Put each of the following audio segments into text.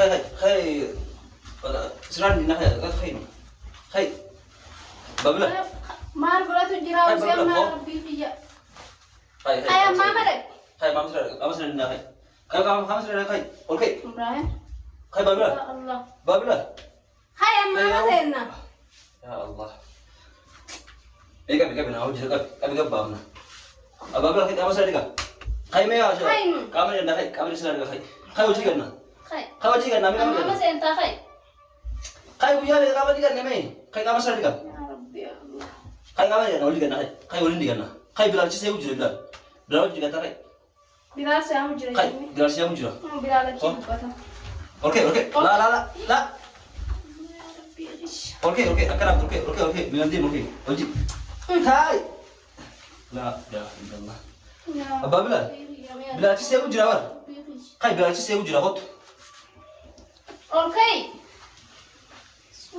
Kai kai kai. Siraan dinna kai kai kai. Kai. Babila. Maal godhatu jira Kai usee babila ammaa koo. rabbii kiyya. Kai kai. Kai ammaa madaqe. Kai maama siraan qaama siraan dinna kai. Kai qaama siraan kai. Ol kai. Ibrahim. Kai babila. Ya Allah. Babila. Kai ammaa Kai seenna. Ya Allah. Ee qabi qabi naa hojii qabi qabi qabi baafna. Babila kai qaama siraan diga. Kai mee haa Kai. qaama dinna kai qaama siraan diga kai. Kai hojii ganna. Kai. Kai hojii ganna mee qaama Ammaa ganna. seentaa kai. Kai guyyaa mee qaama diganna mee. Kai qaama siraan diga. Ya Rabbi ya Allah. Kai qaama diganna hojii ganna kai. Kai waliin diganna. Kai bilaal chisee hojii bilaal. Bilaal hojii digatta kai. Bilaal siyaamu jira Kai jennee. bilaal chisee jira. Bilaal achi Oh. dubbata. Okay okay. La la la la. Ya Rabbi ish. Okay okay akkanaaf okay okay okay milan deemu okay hojii. Kai. La ilaha illallah. Ya Abbaa Bilaal. Rabbi Bilaal chisee jira bar. ish. Kai bilaal chisee jira kottu. Ol kai.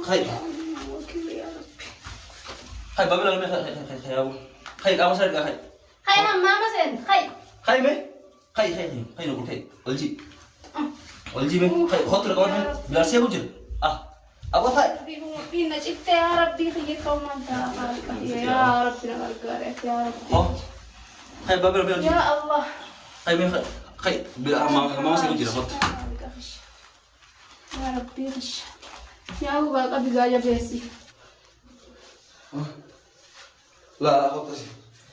Kai. Ya Rabbi. Kai babila mee kai kai kai kai abu. Kai qaama siraan diga kai. Kai ammaa seen kai. Kai mee. Kai kai kai kai nuqul kai. Olji. Olji mee kai kottu qaama mee bilaal chisee jira. Ah. Aboo kai. Rabbi na citte yaa Rabbi kiyya qawmaan ta'a yaa Rabbi na gargaare yaa Rabbi. Oh. Kai babila mee olji. Ya Allah. Kai mee kai kai bilaal hammaama seeku jira kottu. Yaa Rabbi kish. Yaa gubaa qabi gaa jabeessi. La la kottu si.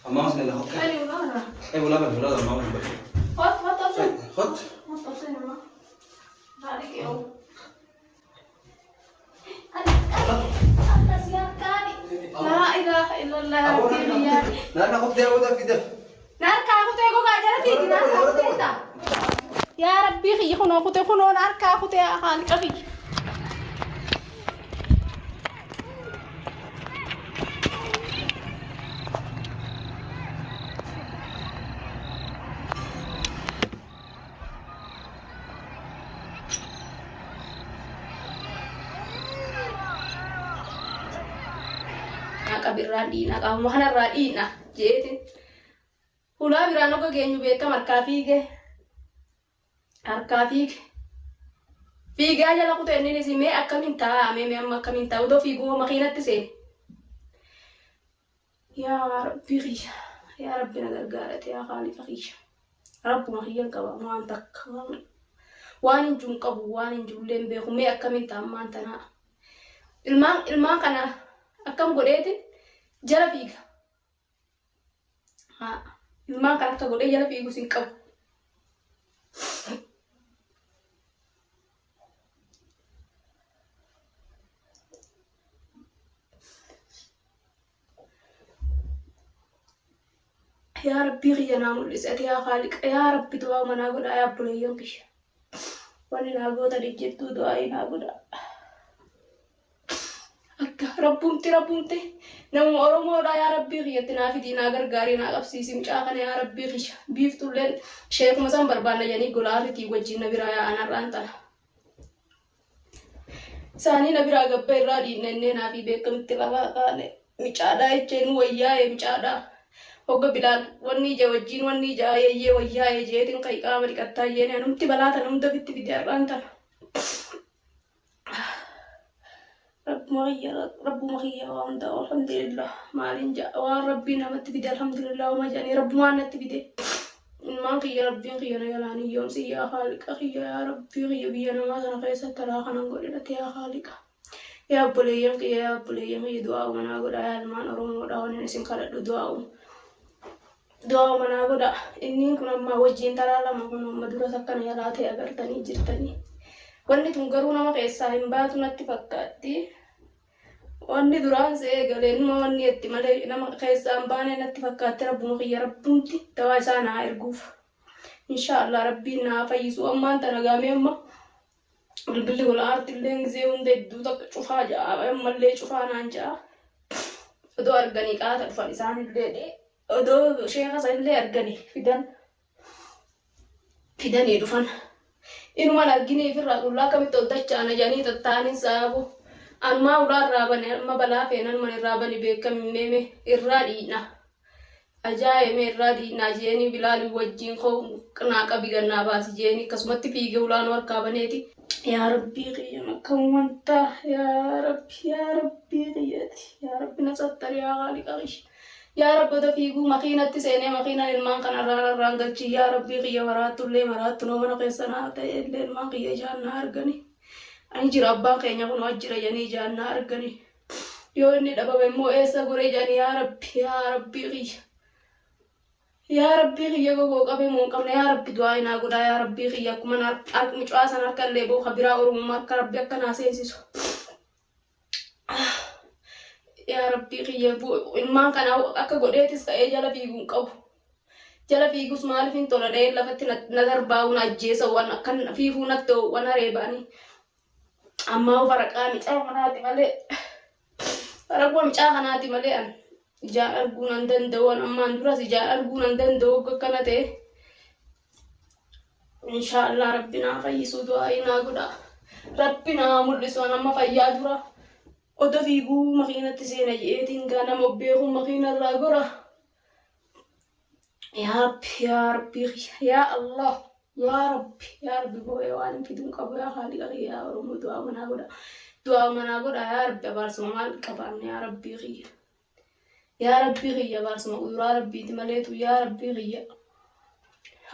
Hammaama seenaa kottu. Ani ulaara. Kai ulaa bari ulaa hammaama bari. Hot hot Kai olsen. kottu. Hot olsen ama. Haadhi qe'oo. Akkas yaa qabi. Laa ilaaha illallah yaa Rabbi kiyya. Naannoo kottu yaa wada fide. Narkaa kutee gogaa jala fiigi narkaa kutee ta'a. Yaa Rabbii kiyya kunoo kutee kunoo narkaa kutee haali qabi. Qabirraa dhiina qaamuma kanarraa dhiina jeetin. Hulaa biraan oga geenyu beekam harkaa fiige. Harkaa fiige. Fiigaa jala kutee inni mee akkamiin taa'aa mee mee amma akkamiin taa'u odoo fiiguu makiinatti seene. Yaa Rabbi kiyya. Yaa Rabbi na gargaarate yaa Khaaliqa kiyya. Rabbuma kiyyan qaba waan takka waan hin jiru qabu waan hin jirullee hin beeku mee akkamiin ta'a ammaan tanaa. Ilmaan ilmaan kana akkam godheetin jala fiiga. Haa ilmaan kana akka godhee jala fiigus hin qabu. Yaa Rabbii kiyya naa mul'isi ati yaa Khaaliqa yaa Rabbi du'aa manaa godhaa yaa obboleeyyan kiyya. Wanni naa gootan hin jirtuu du'aa'ii naa godhaa. Akka rabbumti rabbumti namuma Oromoodhaa yaa Rabbii kiyyatti naa fidii naa gargaarii naa qabsiisi mucaa kana yaa Rabbii kiyya. Biiftuulleen sheekuma san barbaanna jedhanii gola arritii wajjin na biraa yaa'an har'aan tana. Isaanii na biraa gabba irraa dhiinna innee naa fi beekamitti lafaa kaane micaadhaa jechee nu wayyaa'e micaadhaa. Hogga Bilaal wanni ija wajjiin wanni ija ayeeyyee wayyaa'e jeetiin kai qaama dhiqattaa jeeni anumti balaa tana hunda fitti fide har'aan tana. Rabbuma kiyya rabbuma kiyya waa hunda alhamdulillah maaliin ja'a waan rabbiin namatti fide alhamdulillah uma jedhanii rabbumaan natti fide. Ilmaan kiyya rabbiin kiyya na jalaan hiyyoomsi yaa Khaaliqa kiyya yaa rabbii kiyya biyya namaa sana keessa talaa kanan godhedhate yaa Khaaliqa. Yaa obboleeyyan kiyya yaa obboleeyyan kiyya du'aa umanaa godhaa yaa ilmaan Oromoodha waan isin kadhadhu du'aa uma. Du'aa umanaa godhaa. Inniin kun ammaa wajjiin taraa lama kun amma duras akkana yalaa ta'e agartanii jirtanii. Wanni tun garuu nama keessaa hin baatu natti fakkaatti. Wanni duraan si eegale numa wanni jetti malee nama keessaa hin baane natti fakkaatti rabbuma kiyya rabbumti dawaa isaa naa erguuf. Insha Allah rabbiin naa fayyisu ammaan tana gaamee amma bilbilli gola aartillee gisee hunda hedduu takka cufaa ja'a ammallee cufaa naan ja'a. Odoo arganii qaata dhufan isaanillee odoo sheeka sanillee arganii fidan fidanii dhufan. Inuman arginii ofirraa qullaa akkamitti ol dachaana jedhanii tatta'anii saafu. Anumaa ulaa irraa bane amma balaa feenan man irraa bane beekam meeme irraa dhiina. Ajaa'ime irraa diinaa jeeni Bilaali wajjiin koo naa qabi gad naa baasi jeeni akkasumatti fiigee ulaan harkaa baneeti. Yaa Rabbii kiyya akkamuman ta'a yaa Rabbi yaa Rabbii kiyyati yaa Rabbi na sattari yaa Khaaliqa kiyya. Yaa Rabbi odo fiiguu makiinatti seenee makiinan ilmaan kana irraan irraan galchi yaa Rabbii kiyya maraattullee maraattu noo mana keessa naa ta'e illee ilmaan kiyya ijaan naa argani. Ani jira abbaan keenya kunoo as jira jedhanii ijaan naa argani. Yoo inni dhabame immoo eessa gore jedhani yaa Rabbi yaa Rabbii kiyya. Yaa Rabbii kiyya gogoo qabee moo hin qabne yaa Rabbi du'aa naa godhaa yaa Rabbii kiyya akkuma mucaa san harka illee booka biraa Oromummaa akka Rabbi akka naa seensisu. Yaa Rabbii kiyya ilmaan kana akka godheetis ka'ee jala fiigu hin qabu. Jala fiigus maaliif hin tola dha'ee lafatti na darbaa'u na ajjeesa waan akkan fiifuu natti waan areeba'anii. Ammaa waraqaa micaa kanaati malee waraqaa micaa kanaati malee an ijaan arguu nan danda'u an ammaan duras ijaan arguu nan danda'u akka akkana ta'e. Inshaallah rabbi naa fayyisuu du'aa'ii naa godha. Rabbi naa mul'isu an amma fayyaa dura odo fiiguu makiinatti seena je'eetiin gaa nama of beekuun makiina irraa gora. Yaa Rabbi yaa Rabbi yaa Allah yaa Rabbi yaa Rabbi boo'ee waan hin fiduun qabu yaa Haaliqa kiyya yaa Oromoo du'aa manaa godha. Du'aa manaa godha yaa Rabbi abaarsuma maal qabaanne yaa Rabbii kiyya. Yaa Rabbii kiyya abaarsuma quduraa Rabbiiti maleetu yaa Rabbii kiyya.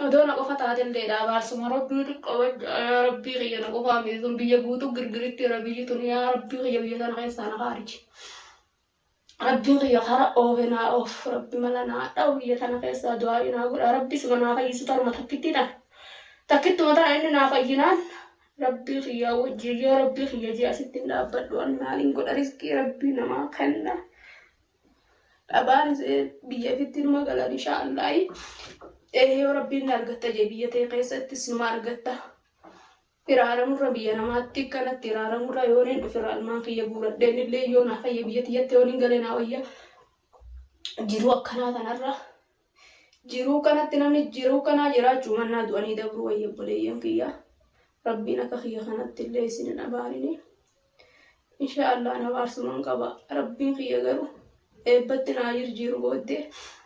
Odoo na qofa taatelleedha abaarsuma Rabbiitu qabadha yaa Rabbii kiyya na qofaa miti tun biyya guutuu girgiritti irra biyyi tun yaa Rabbii kiyya biyya tana keessaa na kaariji. Rabbiin kiyya kara oofe naa oof Rabbi mala naa dha'u biyya tana keessaa du'aa'ii naa godha Rabbi suma naa fayyisu tanuma takkittii tana takkittuma tana inni naa fayyinaan Rabbii kiyyaa wajjin yaa Rabbii kiyya jee asitti hin dhaabbadhu an maaliin godha rizqii Rabbii namaa kenna dhabaanis biyya ifitti numa galan inshaa Allaahi yoo Rabbiin na argatta jee biyya tee keessattis numa argatta iraaramurra biyya namaatti akkanatti iraaramurra yoon hin dhufirra ilmaan kiyya guuradheen illee yoo naa fayya biyya tiyyatti yoon hin gale naa wayya jiruu akkanaa tanarra Jiruu kanatti namni jiruu kanaa jiraachuu mannaa du'anii dabruu wayya obboleeyyan kiyya. Rabbiin akka kiyya kanatti illee isin hin abaarini. Insha Allah na abaarsuman qaba. Rabbiin kiyya garuu eebbatti naa jirjiiru booddee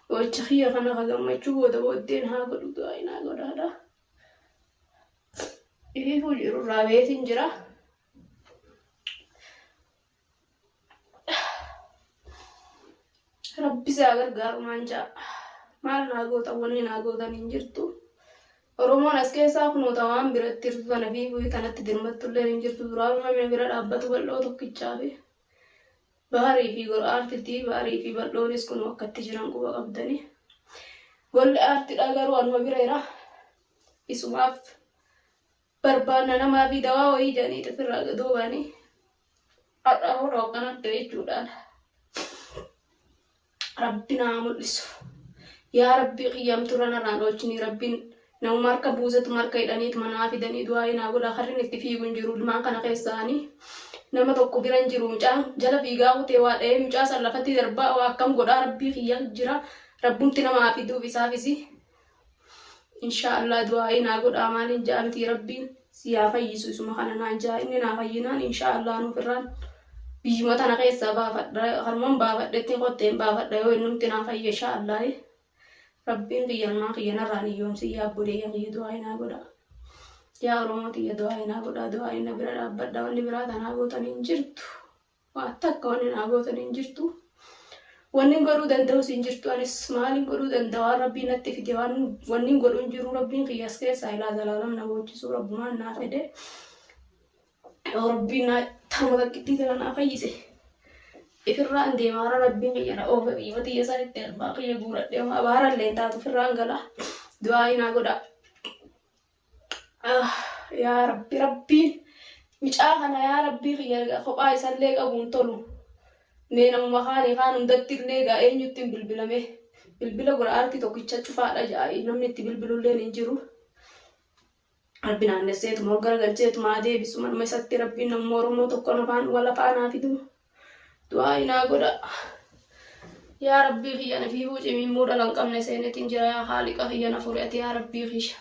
gocha kiyya kana ka gammachuu booda booddeen haa godhu du'aa naa godhaadha. Ifiifuu jiru irraa beetiin jira. Rabbi isaa gargaaru naan ja'a. Maal naa gootan wanni naa gootan hin jirtu. Oromoon as keessaa kunoota waan biratti jirtu tana fi bu'ii tanatti dirmattullee hin jirtu. Duraan namni bira dhaabbatu bal'oo tokkichaa fi baharii fi gol aartitti baharii fi bal'oonis kunoo akkatti jiran quba qabdani. Golli aartidha garuu anuma bira jira. Isumaaf barbaanna namaa fi dawaa wayii jedhanii xifirraa gadoo ba'anii har'a hora akkanatti jechuudhaan rabbi naa mul'isu. Yaa rabbii kiyyamtu irra narraan oolchini rabbiin namuma harka buusetuma harka hidhaniituma naa fidanii du'aa'ii naa godhaa karrin itti fiigu hin jiru ilmaan kana keessaanii nama tokko bira hin jiru mucaan jala fiigaa kutee waa dha'ee mucaa san lafatti darbaa waa akkam godhaa rabbii kiyya jira rabbumti nama haa fiduuf isaafisi Inshaa Allah du'aa'ii naa godhaa maaliin ja'a miti rabbiin si haa fayyisu isuma kana naan ja'a inni naa fayyinaan inshaa Allah nuuf irraan biyyuma tana keessaa baafadha kanuman baafadhettiin qotteen baafadha yoo innumti naa fayye inshaa Allah rabbiin kiyya ilmaan kiyya narraan hiyyoomsi yaa obboleeyyan kiyya du'aa'ii naa godhaa yaa Oromoo tiyya du'aa'ii naa godhaa du'aa'ii na bira dhaabbadha wanni biraa tanaa gootan hin jirtu. Waa takka wanni naa gootan hin jirtu. Wanni godhuu danda'us hin jirtu. Anis maalin godhuu danda'a waan rabbiin natti fide waan wanni godhu hin jiru. Rabbiin kiyya as keessaa ilaa zalaalam na boochisuu rabbumaan naa fede. Yoo rabbiin naa tanuma takkittii tana naa fayyise. Ifirraan deema hara rabbiin kiyya na oofe biyya tiyya sanitti elmaa kiyya guuradhee homaa baara illee hin taatu ifirraan gala. Du'aa'ii naa godhaa. Ah, yaa rabbi rabbiin micaa kana yaa rabbii kiyya kophaa isallee qabuun tolu mee namuma kaanii kaan hundatti illee egaa eenyutti hin bilbilame bilbila gura aartii tokkicha cufaadha ja'a namni itti bilbilulleen hin jiru rabbi naannesseetuma ol garagalcheetuma haa deebisu manuma isatti rabbiin namuma oromoo tokko afaan wal afaanaa fidu du'aa inaa godha yaa rabbii kiyya na fiifuu cimiimmuu dhala hin qabne seenetiin jira yaa haaliqa kiyya na furi ati yaa rabbii kiyya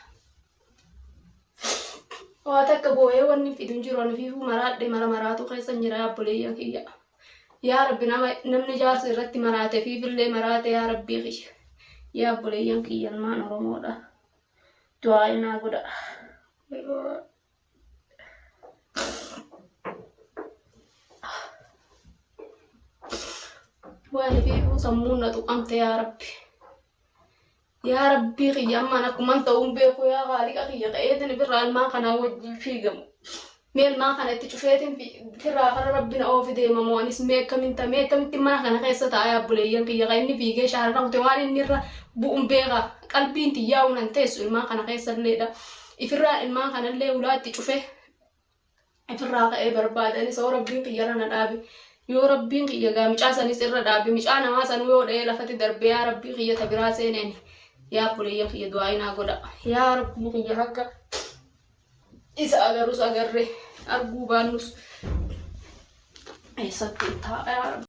waa takka boo'ee wanni fidu hin jiru ani fiifuu maraadhe mala maraatu keessa hin jira yaa obboleeyyan kiyya yaa rabbi nama namni jaarsa irratti maraate fiifillee maraate yaa rabbii kiyya Yaa obboleeyyan kiyya ilmaan Oromoodha. Du'aa naa godha. Waan fi sammuun na tuqamte yaa Rabbi. Yaa Rabbii kiyya ammaan akkuman ta'uun beeku yaa Khaaliqa kiyya ka'eetin ifirraa ilmaan kanaa wajjin fiigamu. Mee ilmaan kana itti cufeetin firraa kara Rabbi na oofi deema moo anis mee akkamin ta'a mee akkamitti mana kana keessa ta'a yaa obboleeyyan kiyya kan inni fiigee shaarra kute waan inni irra bu'uun beeka qalbiin tiyyaa'uun an teessu ilmaan kana keessa illeedha. Ifirraa ilmaan kanallee ulaa itti cufee ifirraa ka'ee barbaadanis yoo Rabbiin kiyya irra na dhaabe yoo Rabbiin kiyya gaa micaa sanis irra dhaabe micaa namaa sanuu yoo dha'ee lafatti darbe yaa Rabbii kiyya ta biraa seeneen yaa obboleeyyan kiyya du'aa naa godha yaa Rabbii kiyya hanga isa agarus agarre arguu baannus eessatti ta'a yaa Rabbi.